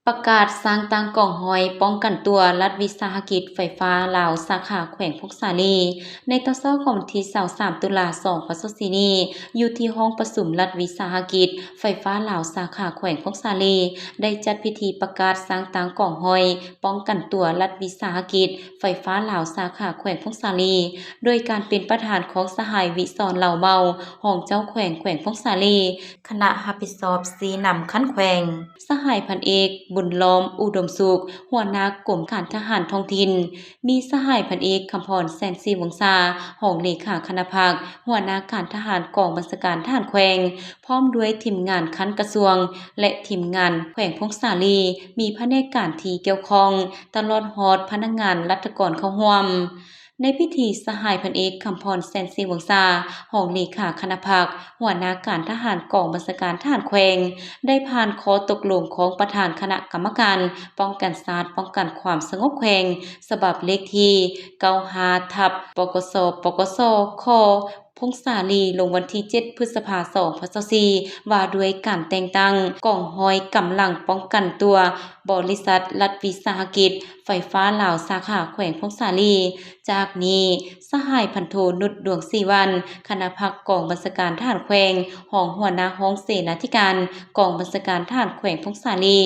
ປະກາດສ້າງຕັ້ງກອງຮ້ອຍປ້ອງກັນຕົວລັດວິສາຫະກິດໄຟຟ້າລາວ ສາຂາແຂວງຜົ້ງສາລີ. ໃນຕອນເຊົ້າຂອງວັນທີຊາວສາມ ຕຸລາ ສອງພັນຊາວສີ່ນີ້, ຢູ່ທີ່ຫ້ອງປະຊຸມລັດວິສາຫະກິດໄຟຟ້າລາວ ສາຂາແຂວງຜົ້ງສາລີ ໄດ້ຈັດພິທີປະກາດສ້າງຕັ້ງກອງຮ້ອຍປ້ອງກັນຕົວລັດວິສາຫະກິດໄຟຟ້າລາວ ສາຂາແຂວງຜົ້ງສາລີ ໂດຍການເປັນປະທານຂອງສະຫາຍ ວິສອນ ເຫຼົ່າເມົາ ຮອງເຈົ້າແຂວງແຂວງຜົ້ງສາລີ, ຄະນະຮັບຜິດຊອບຊີ້ນຳຂັ້ນແຂວງ, ສະຫາຍ ພັນເອກ ບຸນລ້ອມ ອຸດົມສຸກ ຫົວໜ້າກົມການທະຫານທ້ອງຖິ່ນ, ມີສະຫາຍ ພັນເອກ ຄຳພອນ ແສນສີວົງສາ ຮອງເລຂາຄະນະພັກ ຫົວໜ້າການທະຫານກອງບັນຊາການທະຫານແຂວງ, ພ້ອມດ້ວຍທີມງານຂັ້ນກະຊວງ ແລະ ທີມງານແຂວງຜົ້ງສາລີ, ມີພະແນກການທີ່ກ່ຽວຂ້ອງ, ຕະຫຼອດຮອດພະນັກງານລັດຖະກອນເຂົ້າຮ່ວມ. ໃນພິທີ, ສະຫາຍ ພັນເອກ ຄຳພອນ ແສນສີວົງສາ ຮອງເລຂາຄະນະພັກ ຫົວໜ້າການທະຫານກອງບັນຊາການທະຫານແຂວງ ໄດ້ຜ່ານຂໍ້ຕົກລົງຂອງປະທານຄະນະກຳມະການປ້ອງກັນຊາດ ປ້ອງກັນຄວາມສະຫງົບແຂວງ ສະບັບເລກທີເກົ້າຫ້າ ທັບ ປກສ ປກສ ຂ ຜົ້ງສາລີ ລົງວັນທີເຈັດ ພຶດສະພາ ສອງພັນຊາວສີ່ ວ່າດ້ວຍການແຕ່ງຕັ້ງກອງຮ້ອຍກຳລັງປ້ອງກັນຕົວ ບໍລິສັດລັດວິສາຫະກິດໄຟຟ້າລາວ ສາຂາແຂວງຜົ້ງສາລີ. ຈາກນີ້, ສະຫາຍ ພັນໂທ ນຸດດວງ ສີວັນ ຄະນະພັກກອງບັນຊາການທະຫານແຂວງ, ຮອງຫົວໜ້າຫ້ອງເສນາທິການກອງບັນຊາການທະຫານແຂວງຜົ້ງສາລີ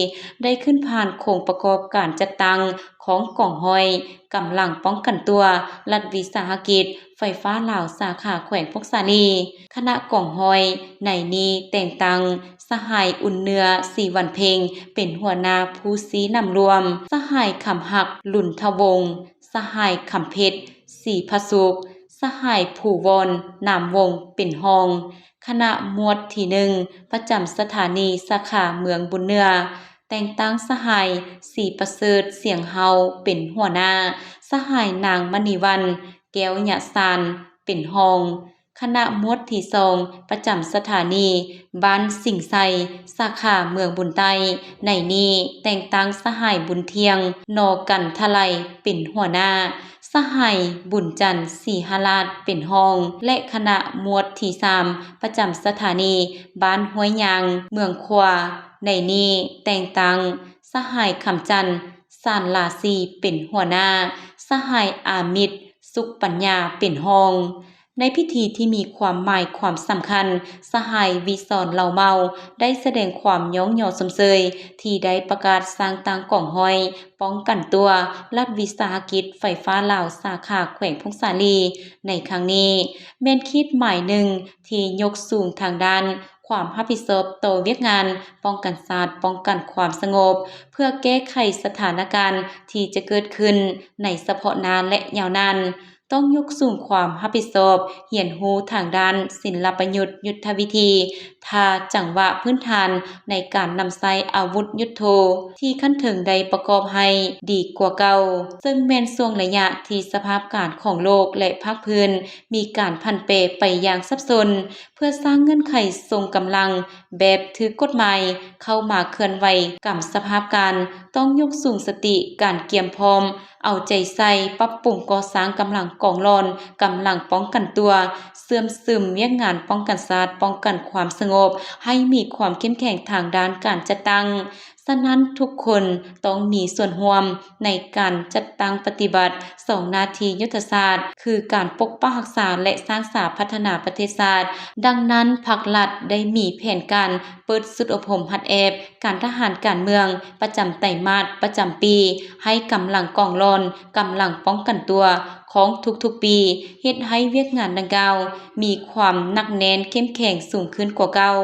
ໄດ້ຂຶ້ນຜ່ານໂຄງປະກອບການຈັດຕັ້ງຂອງກອງຮ້ອຍກຳລັງປ້ອງກັນຕົວລັດວິສາຫະກິດໄຟຟ້າລາວ ສາຂາແຂວງຜົ້ງສາລີ. ຄະນະກອງຮ້ອຍໃນນີ້ແຕ່ງຕັ້ງ ສະຫາຍ ອຸ່ນເໜືອ ສີວັນເພັງ ເປັນຫົວໜ້າຜູ້ຊີ້ນຳລວມ, ສະຫາຍ ຄຳຮັກ ລຸນທະວົງ, ສະຫາຍ ຄຳເພັດ ສີພະສຸກ, ສະຫາຍ ພູວອນ ນາມວົງ ເປັນຮອງ. ຄະນະໝວດທີໜຶ່ງ ປະຈຳສະຖານີສາຂາເມືອງບຸນເໜືອ ແຕ່ງຕັ້ງສະຫາຍ ສີປະເສີດ ສຽງເຮົາ ເປັນຫົວໜ້າ, ສະຫາຍ ນາງ ມະນີວັນ ແກ້ວຍະຊານ ເປັນຮອງ. ຄະນະໝວດທີສອງ ປະຈຳສະຖານີບ້ານສິງໄຊ ສາຂາເມືອງບຸນໃຕ້ ໃນນີ້ແຕ່ງຕັ້ງສະຫາຍ ບຸນທ່ຽງ ນອກັນທະໄລ ເປັນຫົວໜ້າ, ສະຫາຍ ບຸນຈັນ ສີຫະລາດ ເປັນຮອງ ແລະ ຄະນະໝວດທີສາມ ປະຈຳສະຖານີບ້ານຫ້ວຍຍາງ ເມືອງຂວາ ໃນນີ້ແຕ່ງຕັ້ງສະຫາຍ ຄຳຈັນ ສານລາສີ ເປັນຫົວໜ້າ, ສະຫາຍ ອາມິດ ສຸກປັນຍາ ເປັນຮອງ. ໃນພິທີທີ່ມີຄວາມໝາຍຄວາມສຳຄັນ, ສະຫາຍ ວິສອນ ເຫຼົ່າເມົາ ໄດ້ສະແດງຄວາມຍ້ອງຍໍຊົມເຊີຍ ທີ່ໄດ້ປະກາດສ້າງຕັ້ງກອງຮ້ອຍປ້ອງກັນຕົວລັດວິສາຫະກິດໄຟຟ້າລາວ ສາຂາແຂວງຜົ້ງສາລີ ໃນຄັ້ງນີ້ ແມ່ນຂີດໝາຍໜຶ່ງທີ່ຍົກສູງທາງດ້ານຄວາມຮັບຜິດຊອບຕໍ່ວຽກງານປ້ອງກັນຊາດ, ປ້ອງກັນຄວາມສະຫງົບ ເພື່ອແກ້ໄຂສະຖານະການທີ່ຈະເກີດຂຶ້ນໃນສະເພາະໜ້າ ແລະ ຍາວນານ. ຕ້ອງຍົກສູງຄວາມຮັບຜິດຊອບ, ຮຽນຮູ້ທາງດ້ານສິນລະປະຍຸດ, ຍຸດທະວິທີ, ທ່າ, ຈັງຫວະພື້ນຖານໃນການນຳໃຊ້ອາວຸດຍຸດໂທທີ່ຂັ້ນເທິງໄດ້ປະກອບໃຫ້ດີກວ່າເກົ່າ, ເຊິ່ງແມ່ນຊ່ວງໄລຍະທີ່ສະພາບການຂອງໂລກ ແລະ ພາກພື້ນມີການຜັນແປໄປຢ່າງສັບສົນ. ເພື່ອສ້າງເງື່ອນໄຂສົ່ງກຳລັງແບບຖືກກົດໝາຍເຂົ້າມາເຄື່ອນໄຫວກຳສະພາບການ, ຕ້ອງຍົກສູງສະຕິການກຽມພ້ອມ, ເອົາໃຈໃສ່ປັບປຸງກໍ່ສ້າງກຳລັງກອງຫຼອນ, ກຳລັງປ້ອງກັນຕົວ, ເຊື່ອມຊຶມວຽກງານປ້ອງກັນຊາດ, ປ້ອງກັນຄວາມສະຫງົບ ໃຫ້ມີຄວາມເຂັ້ມແຂງທາງດ້ານການຈັດຕັ້ງ. ສະນັ້ນ, ທຸກຄົນຕ້ອງມີສ່ວນຮ່ວມໃນການຈັດຕັ້ງປະຕິບັດສອງໜ້າທີ່ຍຸດທະສາດ ຄືການປົກປັກຮັກສາ ແລະ ສ້າງສາພັດທະນາປະເທດຊາດ. ດັ່ງນັ້ນ, ພັກລັດໄດ້ມີແຜນການເປີດຊຸດອົບຮົມຫັດແອບການທະຫານການເມືອງປະຈຳໄຕມາດປະຈຳປີ ໃຫ້ກຳລັງກອງຫຼອນ, ກຳລັງປ້ອງກັນຕົວຂອງທຸກໆປີ ເຮັດໃຫ້ວຽກງານດັ່ງກ່າວມີຄວາມໜັກແໜ້ນເຂັ້ມແຂງສູງຂຶ້ນກວ່າເກົ່າ.